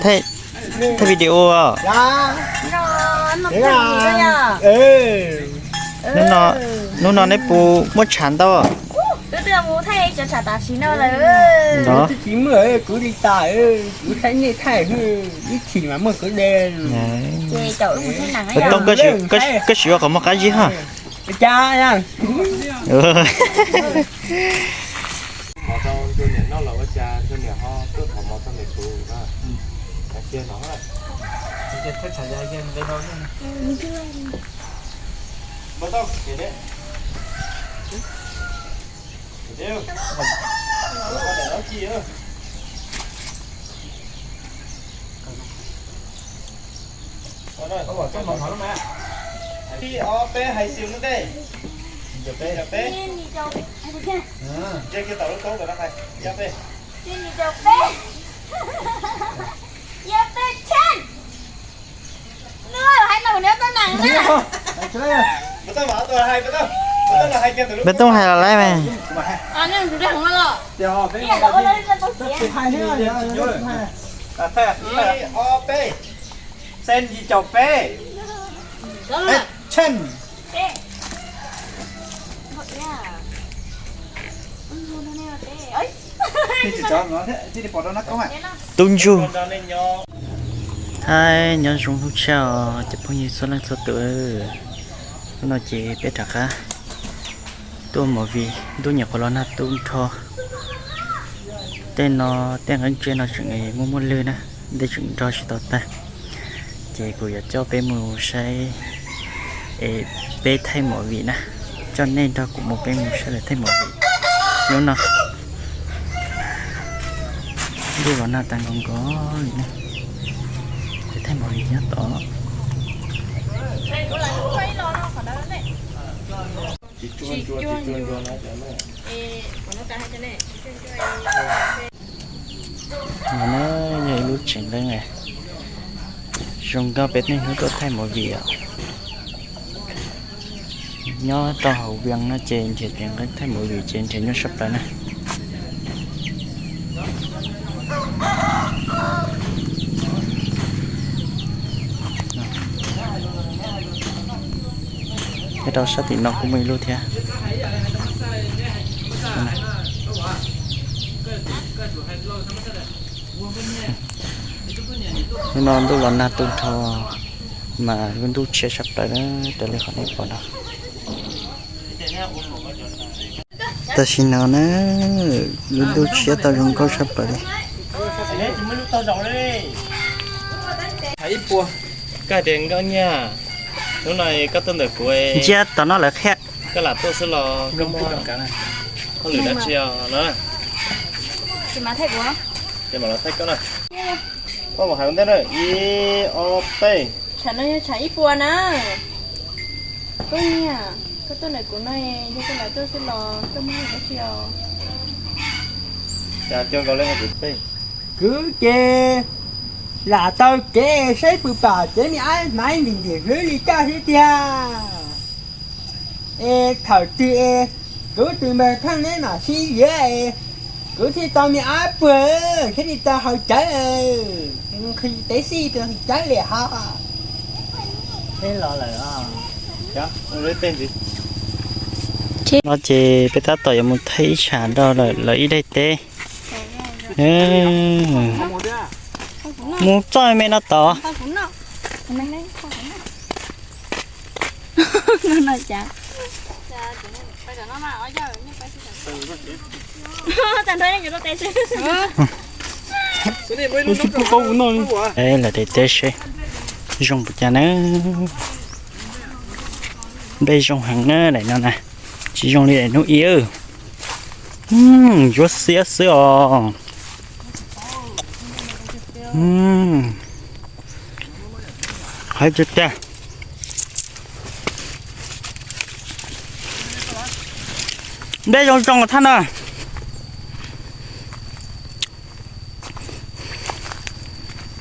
Thaij video. Hnub no neb puas muaj tshav ntau? Ntau. Kuv tsis muaj, kuv li tas, kuv thaij nej thaij, ib chim mas muaj kuv de. Tooj, koj sim ua qhov muag qab zib hab. Cas. Mov rau tus niam noj los ua cas tus niam ho tuaj thov mov rau ntawm kuv na. Hais tias no. Ib ob peb hais xyoo lub ntej. Peb, peb. Nce kiag tom lub koob ntawd no hais ib ob peb. Ib ob peb, ib ob peb, tshee. Nws hais no kuv nws tau nees na. Peb tub hais los lawm mas. Ib ob peb, xees yim caum peb, action. Tub ntsug. Hais nyob zoo hnub tshiab os cov phooj ywg txhua leej txhua tus. Hnub no ces peb rov qab tuaj movie, ntuj nyuam qhuav los nag tu nrho. Tej no, tej nqeeb tsiab no tseem muaj muaj lwg na, dej tseem nrog tsis tau tag. Ces kuv yuav coj peb mus saib es peb thaij movie na, coj nej nrog kuv mus, peb mus saib lawv thaij movie hnub no. Ntuj los nag tag nkaus nkaus li na, peb thaij movie nyob tod. No yog ib lub tsev nqeeb, zoo nkauj peb niaj hnub tuaj thaij movie os. Nyob rau hauv Vias no ces nrhiav tsev nqeeb thaij movie ces nrhiav nyuaj sab plaws na. Nyob rau sab tim no kuj muaj ib lub thiab. Hnub no ntuj los nag tu nrho mas lub ntuj tshiab sab plaws na, raws li qhov nej pom no. Tam sim no na, lub ntuj tshiab tau zoo nkauj sab plaws li. Ib puas, koj hais tias nkauj nyiaj, hnub no koj tuaj ntawm kuv, ntsia tom no lawv qhia, koj lam tuaj xwb los koj muaj hauj lwm dab tsi os na? Ces mam los thaij koj na. Koj mus hais ua ntej na, ib ob peb. Tshav no yog tshav ib puas na. Koj nyiaj, koj tuaj ntawm kuv no, yog koj lam tuaj xwb los koj muaj hauj lwm dab tsi os? Cas coj nkauj leb hais kuv tej. Kuv ces lam taug kev saib puas pom tsev me ab hmaiv ntim ntim hlwb li koj thiab tiag. Es thaum twg es kuv tus npawg Theej neb mam sib yuav es kuv thiaj tau me ab puag, thiab thiaj tau haus cawv, nqhis tev xij rau nqhis cawv li hos. Los lawm. No ces peb tab tom yuav mus thaij ib tsam rau lawv ib daim teb. Mus txoj me no tod. Lawv daim teb seb zoo puas cas na. Npej zoo heev na daim no na, tsis zoo li daim hnub ib. Yuav xiab xwb os. Hais tiag tiag. Npej zoo zoo thaj no.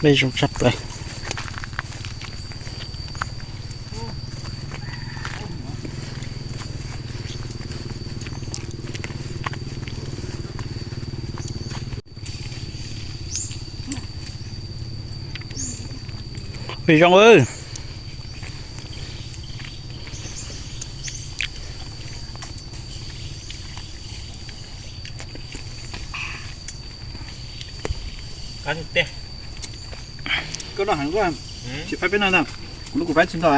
Npej zoo tshaj plaws. Zoo. Koj noj heev, tsis faib peb noj na. Kuv lub kuv faib tsis nto.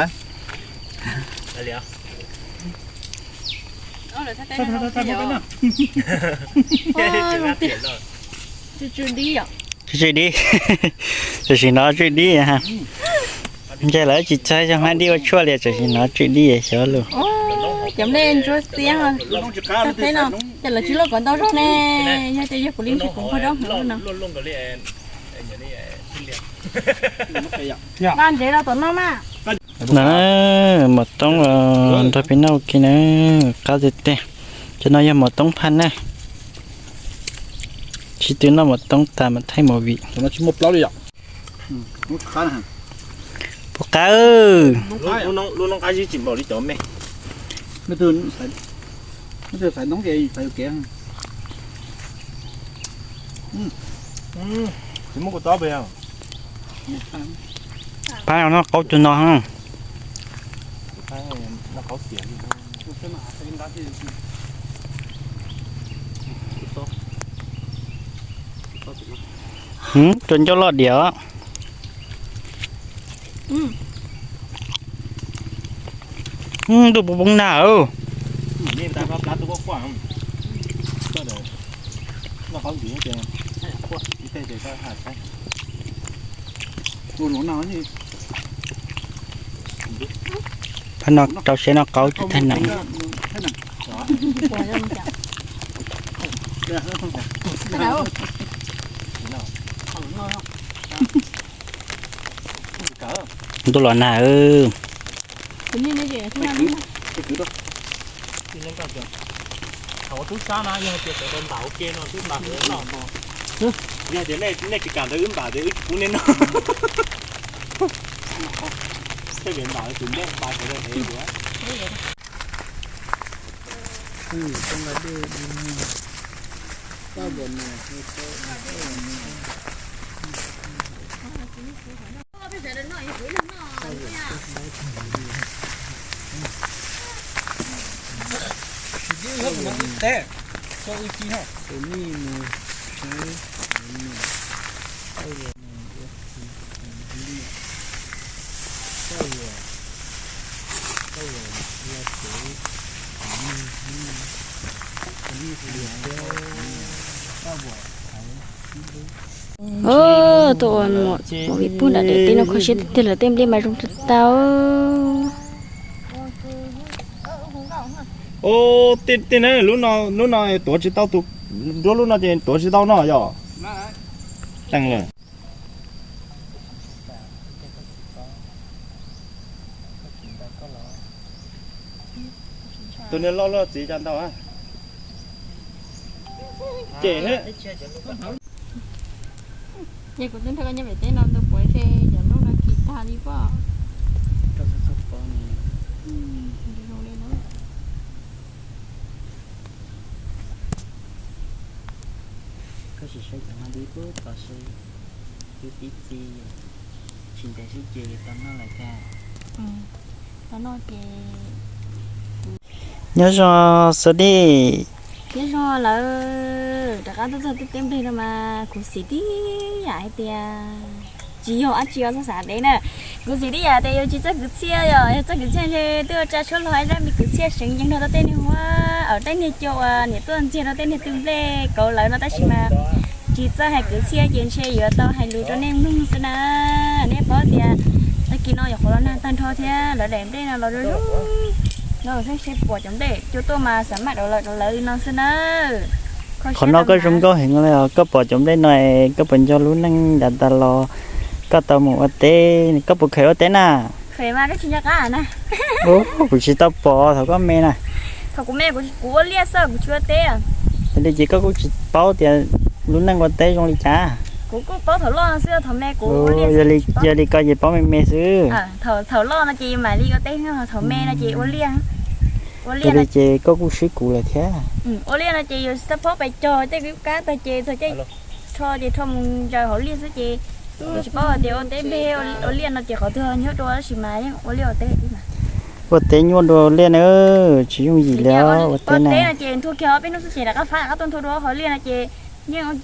Tsw tsw dib, tam sim no tsw dib. Ntshe lawv tsis txawj cov hmab dib ua tshuaj li, tam sim no tsw dib xyov lus. Cov nplej ntsuab xiab, peb no ces lawv tsis loj kom ntau zog ne, yog tias yog kuv li ntshe kuv nqho zaub heev no. Nqa ntsev los tom no mas. No, mos toob los nrog peb noj ua ke na, qab tiag tiag. Cov no yog mos toob phaj na. Sib tw noj mos toob tas mas thaij movie. Puas qab? Phaj no qaub cuag no. Tsuas ncauj loj diam. Ntuj puv poob nag. Phaj no rau siab no qaub tsis thaij neem. Ntuj los nag. Thaum ua tub sab na yog tias sawv daws ntam ua ke no twb ntam hauv no. Yog tias nej tsis kam ntawd wb ntam tias wb tsis pub nej noj. Tej vim ntam tus nplej npa sawv daws heev. Tuaj ua movie pub nram dawm tej no kho siab tiag tiag, lawv tej nplej mas zoo tag tag. Tej no lub no tuav tsis tau, tus nruab lub no ces tuav tsis tau no yog teej lawm. Tus niag loj luaj txiv cas ntau. Ces ces kuv twb nrog koj nyob pem teb no ntu puav se cov nplooj no kis tag li pob. Koj sim saib cov hmab dib pub tod seb, twb tib txi, tsis ntev sib ces yuav tau noj lawm thiab. Tau noj ces nyob zoo xav dib. Nyob zoo lawm, rov qab tuaj txog tej teb nplej no mas khuv xim tib yam hais tias tsis yog dab tsi os, txhob xav deb na. Khuv xim tib yam tias yuav tsis txawj kwv txhiaj, yog yog txawj kwv txhiaj ntshe twb ua tsa tshuaj los hais zaj me kwv txhiaj seev yees nrog tau tej niag huab, tej niag cua uas niam tuaj ntxiag rau tej niag tw nplej kauv lawv no, tab sis mas tsis txawj hais kwv txhiaj ces ntshe yuav tau hais lus rau nej mloog xwb na. Nej paub tias tag kis no yuav qhuav los nag tag nrho thiab lawv daim nplej no los zoo zoo, no thiaj seb pom cov nplej cua tuaj mas xav maj rau lawv no xwb na. Qhov no koj zoo nkauj heev li os, koj pom cov nplej no es koj puas nco lub neej yav tas los koj tau mus ua teb, koj puas kheev ua teb na? Kheev mas koj tsis nco qab na. Kuv tsis tau pom thaum koj me na. Thaum kuv me kuv ua liaj xwb, kuv tsis ua teb. Yog li ces koj kuj tsis paub tias lub neej ua teb zoo li cas. Kuv kuj paub thaum loj xwb, thaum me kuv ua liaj xwb. Yog li koj ces paub me me xwb. Thaum loj no ces mam li ua teb, thaum me no ces ua liaj. Ua liaj no ces koj kuj swb kuv lawm thiab. Ua liaj no ces yus xab phob pes cog tej kab tag ces txog caij rho ces rho mus ntsaws hauv liaj xwb ces Tsis paub tias ua teb nplej ua liaj no ces qhov twg ho nyuaj dua tab sis mas yeej ua liaj ua teb mas. Ua teb nyuaj dua liaj na, tsis yooj yim li ua teb no. Ces nthua kiag ob peb hnub xwb ces rov qab fab rov qab tuaj nthua dua. Qhov liaj no ces yeej ua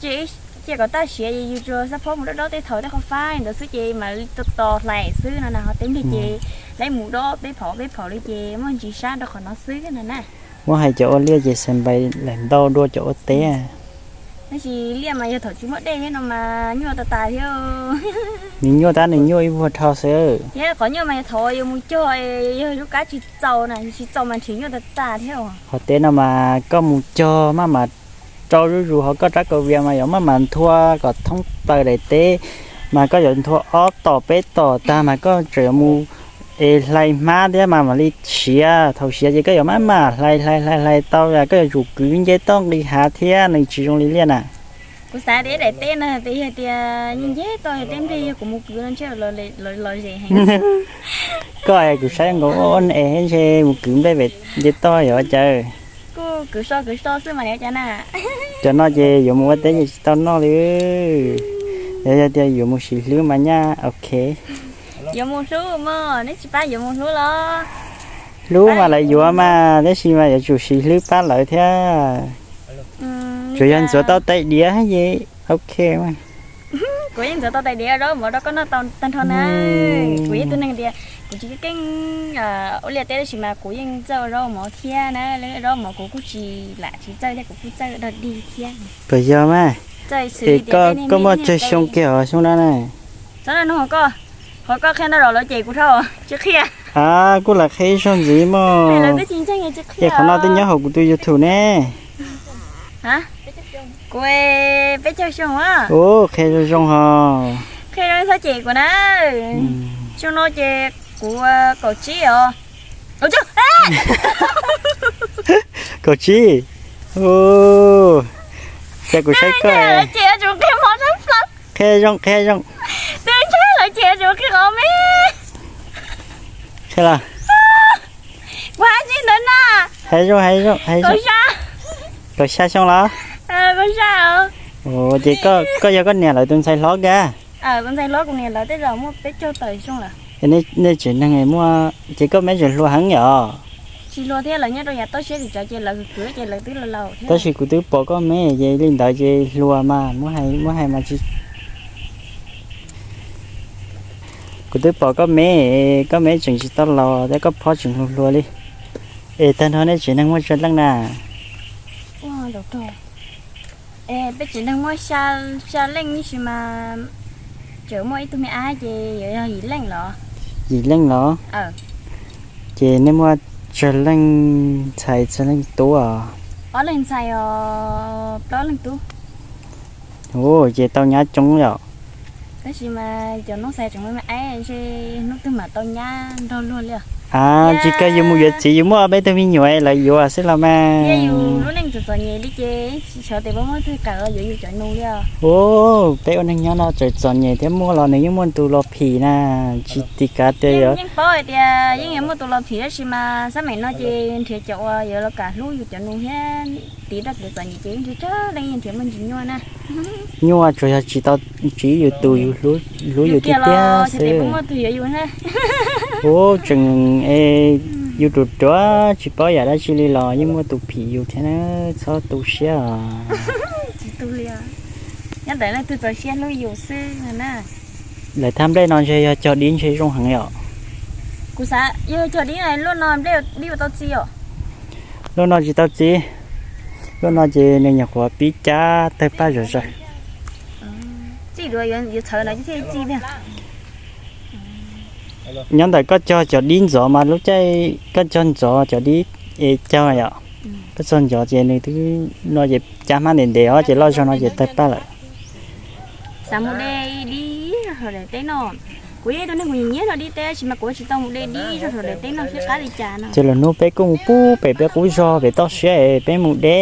cia kom tag siav ces yus tsuas xab phob mus dob dob tej thaum tej qhov fab ntawd xwb ces mam li tos hlais xwb no na. Ho teb nplej ces lawv mus dob peb phaum peb phaum li ces muaj ntsis sab rau qhov no xwb no na. Muab hais cov ua liaj ces xais npais lawm ntau dua cov ua teb. Tab sis liaj mas yog thaum tsis muaj dej thiab no mas nyuaj tas tas thiab. Nws nyuaj tab nws nyuaj ib vuag dhau xwb. Thiab qhov nyuaj mas yog thaum yuav mus cog, yog lub kab tsis txaus na, tsis txaus mas nrhiav nyuaj tas tas thiab. Qhov teb no mas koj mus cog maj mam rau zuj zus, ho koj rab kaus vias mas yuav maj mam nthua kom thoob plaws daim teb, mas koj yuav nthua ob tom peb tom tag mas koj tseem yuav mus es hlais hmab thiab mas mam li siav. Thaum siav ces koj yuav maj mam hlais hlais hlais hlais tau, koj yuav tsum kwv nceb toj nqis hav thiab, nws tsis zoo li liaj na. Kuv xav tias daim teb no tias yog tias nce toj yog teb nplej yog kuv mus kwv no ntshe los zem heev. Koj es kuv saib nkaus ua es ntshe mus kwv nplej pem nce toj yuav ua cas. Kuv kwv so kwv so xwb mas li cas na. Cov no ces yuav mus ua teb ces tsis tau noj li. Yog, yog tias yuav mus siv hlwb mas nyaj ok. Yuav mus hlub mog, neb tsis pab yuav mus hlub los? Hlub mas lawv yuav mas, tab sis mas yuav tsum siv hlwb pab lawv thiab. Tsuas yog ntxuav tau tais diav ces ok mas. Kuv yeej ntxuav tau tais diav ua zaub mov rau koj noj tau tag nrho na. Kuv yeej tug neeg tias kuv tsis keej keej ua liaj teb tab sis mas kuv yeej txawj ua zaub mov thiab na. Zaub mov kuv kuj tsis lam tsis txawj thiab, kuv kuj txawj dog dig thiab. Puas yog mas? Es koj muaj tsawg xyoo kiag os xyoo no na? Txhob nug koj, qhov koj qhia ntau zaus lawm ces kuv dhau tsis qhia. A, kuj lam qhia ib zaug ntxiv mog. Es qhov no twb nyob hauv kuv tus YouTube ne. Kuv peb caug xyoo. Ua, qhia zoo zoo ho. Qhia zoo txhob cem kuv na. Xyoo no ces kuv kaum tsib os. Kaum tsib. Ces kuv saib koj. Qhia zoo qhia zoo. Qhia los. Kuv hais tsis ntawd na. Hais zoo, hais zoo, hais zoo. Kaum xya xyoo los? Ces koj yog koj niam lawv tus ntxhais hlob kiag? Tus ntxhais hlob kuv niam lawv tej zaum muaj peb caug tawm xyoo lawm. Nej tsev neeg muaj, ces koj meb tseem hluas heev yom? Tsis hluas thiab, lawv nyob rau yav toj siab tim tsev ces lawv kwv ces lawv twb laus laus thiab. Tab sis kuv twb pom koj meb ces li ntawd ces hluas mas, muab hais mas tsis Kuv twb pom koj meb, koj meb tseem tsis tau laus thiab koj phob tseem hluas hluas li. Es tag nrho nej tsev neeg muaj tsawg leej na? Peb tsev neeg muaj xya leej tab sis mas tseem muaj ib tug me ab ces yuav yog yim leej los. Yim leej los? Ces nej muaj tsawg leej ntxhais tsawg leej tub os? Ob leeg ntxhais os, plaub leeg tub. Ua ces tau nyab coob yom. Tab sis mas cov noob ntxhais tseem me me aib ntshe hnub twg mam tau nyab nrog luag li. A, tsis kawg yus mus yuav txiv yus muaj ob peb tug me nyuam lawv yuav xwb los mas. Thiab yus lub neej txom txom nyem li ces tsis xyov tes puas muaj tug kam yuav yus cov nus li os. Ua, peb ua neeg nyob no txawm txom nyem thiab muaj los nws yeej muaj tus los phim na, tsis tim kav tias yog. Yeej paub hais tias yeej yuav muaj tus los phim tab sis mas xab meem no ces nrhiav cov uas yuav los kam hlub yus cov nus thiab tiv rau kev txom nyem ces yeej nrhiav tsawg leej yeej nrhiav muaj ntsis nyuaj na. Nyuaj tsuas yog tsis tau, tsis yus tus yus hlub yus tiag tiag xwb. Ua tseem yus ruam ruam tsis paub yam dab tsi li los yeej muaj tus phim yus thiab na, txhob tu siab os. Nyob ntawm leej twg txaus siab hlub yus xwb na. Lawv thaj nplej no ntshe yog cog dib ntshe zoo heev yom. Kuv xav yog cog dib na, luaj no nplej dib ua tau txiv os? Luaj no tsis tau txiv, luaj no ces nws nyuam qhuav pib cab tawg paj zom zaws. Txij duav yuav txhawv no thiaj txij tiag. Nyob ntawm koj cog cov dib ntxov mas lub caij koj cog ntxov cov dib es cog yom, koj txog ntxov ces nws twb no ces cab hmab ntev ntev os ces loj zog no ces tawg paj lawm. Xav mus de dib zog saum daim teb no. Kuv yog ib tug neeg kuv nyiam nyiam noj dib teb tab sis mas kuv tsis tau mus de dib zog saum daim teb no thiab qab li cas no. Ces lwm hnub peb kuj mus pub pem peb qub zog pem toj siab es peb mus de.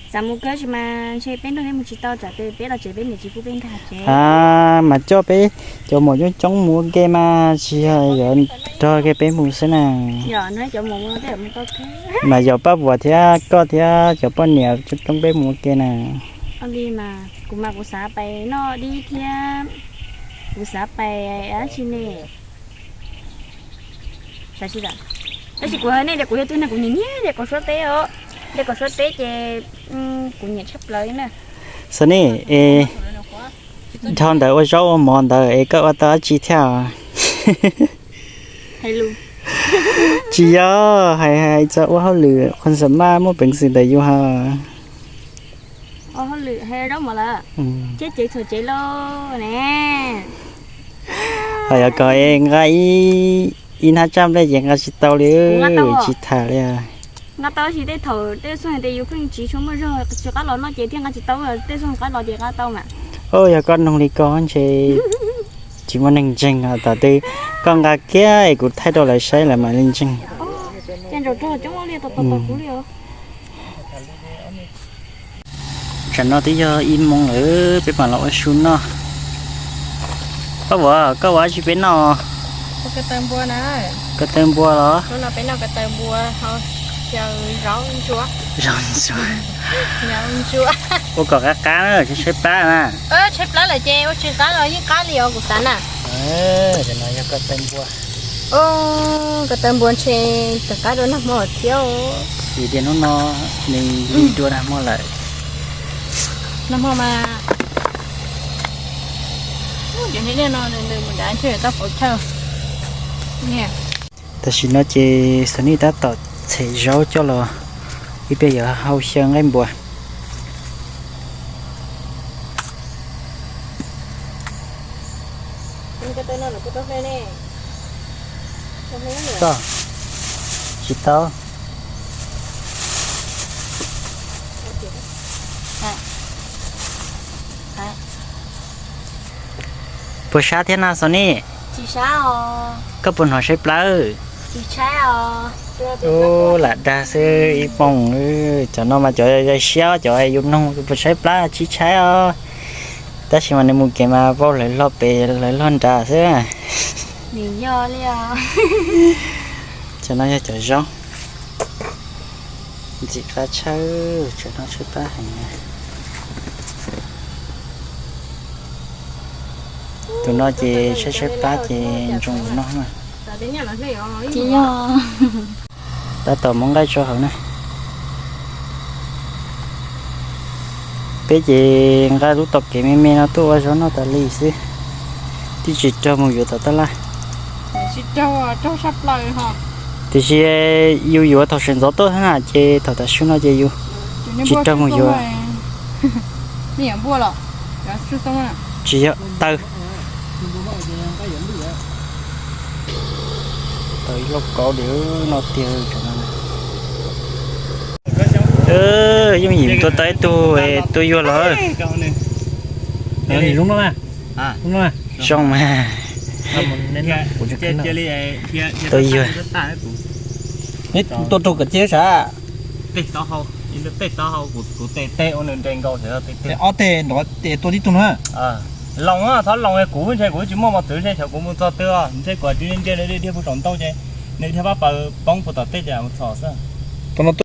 Xav mus kawg tab sis mas ntshe peb nrog peb mus tsis tau tsam peb los tsev peb niam tsis pub peb nkag tsev. A, mas coj peb cov muam coob coob mus ua ke mas tsis yog yuav nrog kiag peb mus xwb na. Mas yog Paj Vuas thiab koj thiab cov poj niam coob coob peb mus ua ke na. Li mas kuv mas kuv xav pais noj dib thiab Kuv xav pais dab tsi ne? Tab sis kuv hais nej tias kuv yog tug neeg kuv nyiam nyiam de kaum suab teb os. De kaum suab teb ces kuv nyiam tshaj plaws na. Xav nej es dhau ntawd ua zaub ua mov ntawd es koj ua tau dab tsi thiab? Tsis yog, hais hais txog ua hauj lwm qhov xam maj muaj peev xwm ntawm yus ha. Ua hauj lwm hais zaub mov lawm, thiab cev txhuam tsev lauj ne. Ho yog kom nqa ib hnab tsaj nplej ces nqa tsis tau li, tsis tham li. Nqa tau sis tej thaum tej xyoo tias yus pheej tsis tshua muaj zog tsis qab los noj ces thiaj nqa tsis tau, tej xyoo qab los ces nqa tau mas. Yog koj nug li ko ntshe tsis muaj neeg ntseeg os. Thaum twg koj nqa kiag es kuv thaij rau lawv saib lawv mam li ntseeg. Tsam no twb yog ib moos lawm, peb mam los ua su noj. Koj ua, koj ua dab tsi peb noj? Ko taw npua los? Zaub ntsuab. Ua kom qab qab na, tshaib plab na. Tshaib plab lawm ces ua tsis qab los yeej qab li os kuv xav na. Ko taw npua. Ko taw npua ntshe tawm qab dua nag hmo thiab. Vim tias hnub no nws li dua nag hmo lawm. Nag hmo mas cov niag no nws mus dav ntshe tau faus chaw. Tam sim no ces Xos Nis tab tom txhem zaub coj los, ib pliag yuav hau xyaw nqaij npua. Koj, tsis tau. Puas sab thiab na Xos Nis? Koj puas hnov tshaib plab? Lam dag xwb ib moos. Cov no mas cov zais siab, cov yus nug puas tshaib plab tsis tshaib os. Tab sis mas nws mus kev mas vau hlawv hlo pem hlawv hlo nrad xwb. Cov no yog cov zaub ntxim qab tshaj, cov no tshaib plab heev. Tus no ces tshaib tshaib plab ces ntsoov yuav noj na. Tab tom muab nqaij tso hauv na. Peb ces nqa lub tom kev me me no tuaj ua zaub noj tas li xwb, twb tsis raug mus yuav tom tab laj. Tiam sis yus yuav thaum sawv ntxov tuaj thiab na, ces thaum tav su no ces yus tsis raug mus yuav. Tsis yog taw. Tau ib lauj kaub li no tiag. Yooj yim tua tau ib tug, tua yuag los. Zoo mas. Tua yuag. Tua raug kom cia sav. Ob teg nrov tua tib tug na. Loos, txhob loos, kuv ntshe kuv tsis muaj mos txwv ntshe xyov kuv mus txog twg, ntshe kuv cia li ntsia ntsia dhia puag saum ntoo ces nws dhia pab paws poob puag tom tej ces mus txhom xwb.